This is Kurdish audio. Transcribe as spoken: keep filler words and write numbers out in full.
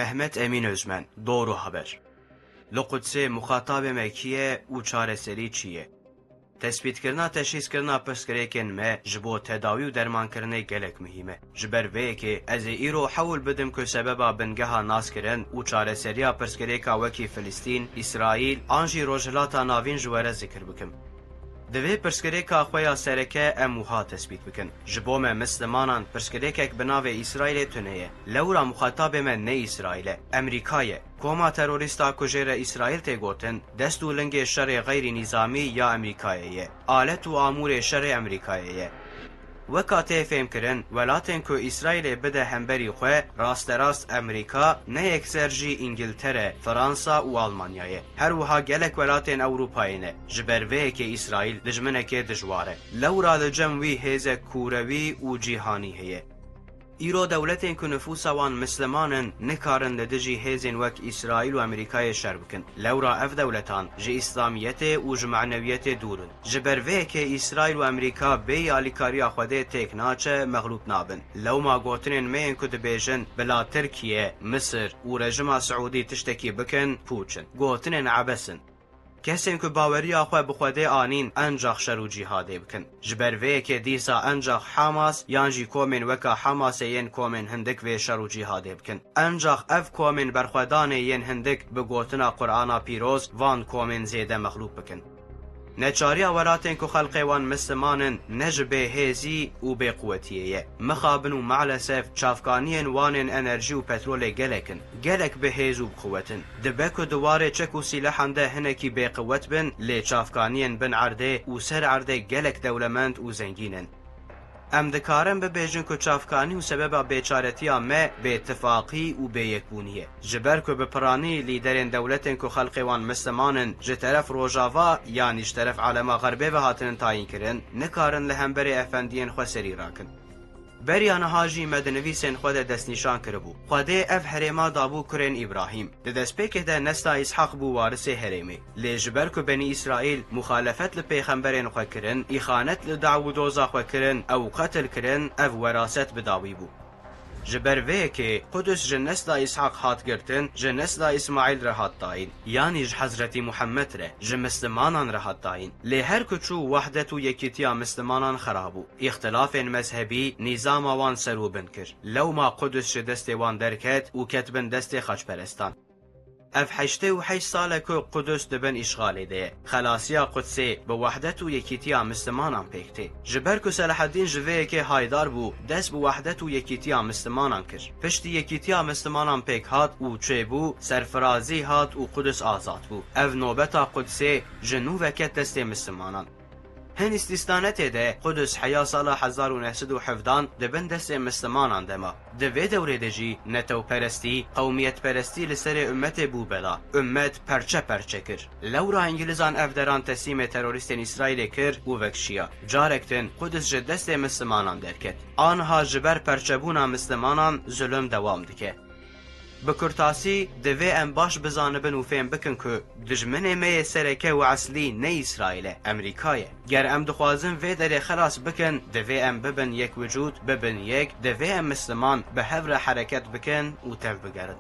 Ehmet Emîn Özmen, Doğru Haber. Li Qudsê muxatabê me kî ye û çareserî çi ye? Tespîtkirina teşhîskirina pirsgirêkên me ji bo tedawî û dermankirinê gelek muhîm e. Ji ber vê yekê ez ê îro hewl bidim ku sebeba bingeha naskirin û çareseriya pirsgirêka wekî Filistîn, Îsraîl an jî Rojhilata Navîn ji we re zikir bikim. Divê pirsgirêka xwe ya sereke em wiha tespît bikin. Ji bo me Mislimanan pirsgirêkek bi navê Îsraîlê tune ye. Lewra muxatabê me ne Îsraîl e, Emerîka ye. Koma terorîsta ku jê re Îsraîl tê gotin, dest û lingê şerê xeyrî nîzamî ya Emerîkayê ye. Alet û amûrê şerê Emerîkayê ye. Weka tê fêmkirin, welatên ku Îsraîlê bide hemberî xwe, rasterast Emerîka, ne yekser jî Îngiltere, Fransa û Almanya ye. Her wiha gelek welatên Ewropayê ne. Ji ber vê yekê Îsraîl dijminekê dijwar e. Lewra li cem wî hêzek kûrewî û cîhanî heye. Îro dewletên ku nifûsa wan misliman in, nikarin li dijî hêzên wek Îsraîl û Emerîkayê şer bikin. Lewra ev dewletan ji Îslamiyetê û ji manewiyetê dûr in. Ji ber vê yekê Îsraîl û Emerîka bêyî alîkariya Xwedê têk naçe, mexlûb nabin. Lewma gotinên me yên ku dibêjin, bila Tirkiye, Misir û rejima Siûdî tiştekî bikin, pûç in. Gotinên ebes in. Kesên ku baweriya xwe bi Xwedê anîn, encax şer û cîhadê bikin. Ji ber vê yekê dîsa encax Hamas yan jî komên weka Hamasê yên komên hindik vê şer û cîhadê bikin. Encax ev komên berxwedanê yên hindik bi gotina Qur'ana pîroz van komên zêde mexlûb bikin. Neçariya welatên ku xelqê wan misliman in, ne ji bêhêzî û bêquwetiyê ye. Mixabin û maalesef çavkaniyên wan ên enerjî û petrolê gelek in. Gelek bi hêz û bi quwet in. Dibe ku di warê çek û sîlehan de hinekî bêqiwet bin, lê çavkaniyên bin erdê û ser erdê gelek dewlemend û zengîn in. Em dikarin bibêjin ku çavkanî û sebeba bêçaretiya me bêtifaqî û bêyekbûnî ye. Ji ber ku bi piranî lîderên dewletên ku xelqê wan misliman in ji teref Rojava yanî ji teref alema Xerbê ve hatinin tayînkirin, nikarin li hemberî efendiyên xwe serî rakin. Beriya niha jî me di nivîsên xwe de destnîşan kiribû. Xwedê ev herêma dabû kurên Îbrahîm. Di destpêkê de nesla Îshaq bû warisê herêmê. Lê ji ber ku Benî Îsraîl muxalefet li pêxemberên xwe kirin, îxanet li daw û doza xwe kirin, ew qetil kirin, ev weraset bi dawî bû. Ji ber vê yekê Qudus ji nesla Îshaq hat girtin, ji nesla Îsmaîl re hat dayîn, yanî ji Hezretî Muhammed re, ji Mislimanan re hat dayîn. Lê her ku çû wehdet û yekîtiya Mislimanan xera bû. Îxtilafên mezhebî nîzama wan ser û bin kir. Lewma Qudus ji destê wan derket û ket bin destê xaçperestan. Ev heştê û heşt sal e ku Qudus di bin îşxalê de ye. Xelasiya Qudsê bi wehdet û yekîtiya Mislimanan pêk tê. Ji ber ku Selaheddîn ji vê yekê haydar bû, dest bi wehdet û yekîtiya Mislimanan kir. Piştî yekîtiya Mislimanan pêk hat û çêbû, serfirazî hat û Qudus azad bû. Ev nobeta Qudsê ji nû ve ket destê Mislimanan. Hin îstîsnanetê de Qudus heya sala hezar û neh sed û hevdan di bin destê Mislimanan de ma. Di vê dewrê de jî netewperestî, qewmiyetperestî li serê ummetê bû bela. Ummet perçe perçe kir. Lewra Îngilizan ev deran teslîmê terorîstên Îsraîlê kir û vekişiya. Carek din Qudus ji destê Mislimanan derket. Aniha ji ber perçebûna Mislimanan zulum dewam dike. Bi kurtasî, divê em baş bizanibin û fêm bikin ku dijminê me yê sereke û eslî ne Îsraîl e, Emerîka ye. Ger em dixwazin vê derê xelas bikin, divê em bibin yek wicûd, bibin yek, divê em misliman bi hev re hereket bikin û tevbigerin.